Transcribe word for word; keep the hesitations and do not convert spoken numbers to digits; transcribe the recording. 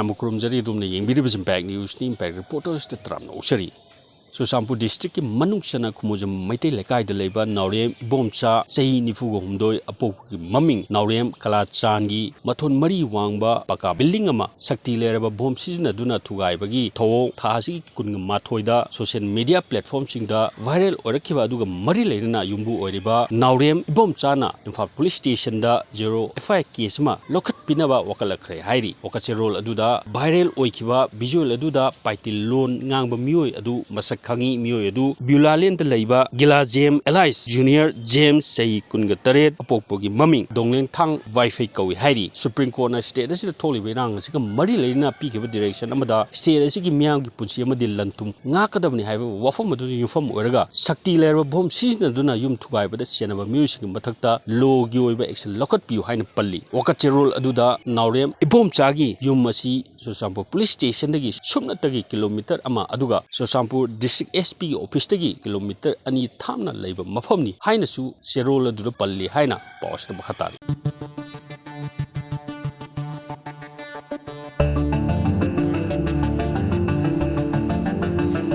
ꯌꯥꯝꯅ ꯈꯨꯔꯨꯝꯖꯔꯤ꯫ ꯑꯗꯣꯝꯅ ꯌꯦꯡꯕꯤꯔꯤꯕꯁꯤ impact ꯅ꯭ꯌꯨꯁꯅꯤ꯫ Impact ꯔꯤꯄꯣꯔꯇꯔꯁꯇ ꯇꯔꯥꯝꯅ ꯑꯣꯛꯆꯔꯤ꯫ ꯆꯨꯔꯆꯥꯟꯄꯨꯔ ꯗꯤꯁꯇ꯭ꯔꯤꯛꯀꯤ ꯃꯅꯨꯡ ꯆꯟꯅ ꯈꯨꯃꯨꯖꯝ ꯃꯩꯇꯩ ꯂꯩꯀꯥꯏꯗ ꯂꯩꯕ ꯅꯥꯎꯔꯦꯝ ꯏꯕꯣꯝꯆꯥ, ꯆꯍꯤ ꯅꯤꯐꯨꯒ ꯍꯨꯝꯗꯣꯏ, ꯑꯄꯣꯛꯄꯒꯤ ꯃꯃꯤꯡ ꯅꯥꯎꯔꯦꯝ ꯀꯂꯥꯆꯥꯟꯒꯤ ꯃꯊꯣꯟ ꯃꯔꯤ ꯋꯥꯡꯕ ꯄꯀꯥ ꯕꯤꯜꯗꯤꯡ ꯑꯃ ꯁꯛꯇꯤ ꯂꯩꯔꯕ ꯕꯣꯝ ꯁꯤꯖꯤꯟꯅꯗꯨꯅ ꯊꯨꯒꯥꯏꯕꯒꯤ ꯊꯧꯑꯣꯡ ꯊꯥ ꯑꯁꯤꯒꯤ ꯀꯨꯟꯒ ꯃꯥꯊꯣꯏꯗ ꯁꯣꯁꯤꯌꯦꯜ ꯃꯤꯗꯤꯌꯥ ꯄ꯭ꯂꯦꯠꯐꯣꯝꯁꯤꯡꯗ ꯚꯥꯏꯔꯦꯜ ꯑꯣꯏꯔꯛꯈꯤꯕ ꯑꯗꯨꯒ ꯃꯔꯤ ꯂꯩꯅꯅ ꯌꯨꯝꯕꯨ ꯑꯣꯏꯔꯤꯕ ꯅꯥꯎꯔꯦꯝ ꯏꯕꯣꯝꯆꯥꯅ ꯏꯝꯐꯥꯜ ꯄꯨꯂꯤꯁ ꯁ꯭ꯇꯦꯁꯟꯗ ꯖꯦꯔꯣ ꯑꯦꯐ ꯑꯥꯏ ꯑꯥꯔ ꯀꯦꯁ ꯑꯃ ꯂꯧꯈꯠꯄꯤꯅꯕ ꯋꯥꯀꯠꯂꯛꯈ꯭ꯔꯦ ꯍꯥꯏꯔꯤ꯫ ꯋꯥꯀꯠꯆꯦꯔꯣꯜ ꯑꯗꯨꯗ ꯚꯥꯏꯔꯦꯜ ꯑꯣꯏꯈꯤꯕ ꯚꯤꯖꯨꯋꯦꯜ ꯑꯗꯨꯗ ꯄꯥꯏꯇꯤꯜ ꯂꯣꯟ ꯉꯥꯡꯕ ꯃꯤꯑꯣꯏ ꯑꯗꯨ ꯃꯁꯛ ꯈꯪꯉꯤ꯫ ꯃꯤꯑꯣꯏ ꯑꯗꯨ ꯕ꯭ꯌꯨꯂꯥꯂꯦꯟꯗ ꯂꯩꯕ ꯒꯤꯂꯥꯖꯦꯝ ꯑꯦꯂꯥꯏꯁ ꯖꯨꯅꯤꯌꯔ ꯖꯦꯝꯁ, ꯆꯍꯤ ꯀꯨꯟꯒ ꯇꯔꯦꯠ, ꯑꯄꯣꯛꯄꯒꯤ ꯃꯃꯤꯡ ꯗꯣꯡꯂꯦꯡꯊꯥꯡ ꯋꯥꯏꯐꯩ ꯀꯧꯏ ꯍꯥꯏꯔꯤ꯫ ꯁꯨꯄ꯭ꯔꯤꯝ ꯀꯣꯔꯠꯅ ꯁ꯭ꯇꯦꯠ ꯑꯁꯤꯗ ꯊꯣꯛꯂꯤꯕ ꯏꯔꯥꯡ ꯑꯁꯤꯒ ꯃꯔꯤ ꯂꯩꯅꯅ ꯄꯤꯈꯤꯕ ꯗꯤꯔꯦꯛꯁꯟ ꯑꯃꯗ ꯁ꯭ꯇꯦꯠ ꯑꯁꯤꯒꯤ ꯃꯤꯌꯥꯝꯒꯤ ꯄꯨꯟꯁꯤ ꯑꯃꯗꯤ ꯂꯟ ꯊꯨꯝ ꯉꯥꯛꯀꯗꯕꯅꯤ ꯍꯥꯏꯕ ꯋꯥꯐꯝ ꯑꯗꯨꯗ ꯌꯨꯝꯐꯝ ꯑꯣꯏꯔꯒ ꯁꯛꯇꯤ ꯂꯩꯔꯕ ꯕꯣꯝ ꯁꯤꯖꯤꯟꯅꯗꯨꯅ ꯌꯨꯝ ꯊꯨꯒꯥꯏꯕꯗ ꯆꯦꯟꯅꯕ ꯃꯤꯑꯣꯏꯁꯤꯡꯒꯤ ꯃꯊꯛꯇ ꯂꯣꯒꯤ ꯑꯣꯏꯕ ꯑꯦꯛꯁꯟ ꯂꯧꯈꯠꯄꯤꯌꯨ ꯍꯥꯏꯅ ꯄꯜꯂꯤ꯫ ꯋꯥꯀꯠꯆꯦꯔꯣꯜ ꯑꯗꯨꯗ ꯅꯥꯎꯔꯦꯝ ꯏꯕꯣꯝꯆꯥꯒꯤ ꯌꯨꯝ ꯑꯁꯤ ꯆꯨꯔꯆꯥꯟꯄꯨꯔ ꯄꯨꯂꯤꯁ ꯁ꯭ꯇꯦꯁꯟꯗꯒꯤ ꯁꯨꯞꯅꯇꯒꯤ ꯀꯤꯂꯣꯃꯤꯇꯔ ꯑꯃ, ꯑꯗꯨꯒ ꯆꯨꯔꯆꯥꯟꯄꯨꯔ ꯗꯤꯁꯇ꯭ꯔꯤꯛ ꯑꯦꯁ ꯄꯤꯒꯤ ꯑꯣꯐꯤꯁꯇꯒꯤ ꯀꯤꯂꯣꯃꯤꯇꯔ ꯑꯅꯤ ꯊꯥꯞꯅ ꯂꯩꯕ ꯃꯐꯝꯅꯤ ꯍꯥꯏꯅꯁꯨ ꯆꯦꯔꯣꯜ ꯑꯗꯨꯗ ꯄꯜꯂꯤ ꯍꯥꯏꯅ ꯄꯥꯎ ꯑꯁꯤꯗ ꯃꯈꯥ ꯇꯥꯔꯤ꯫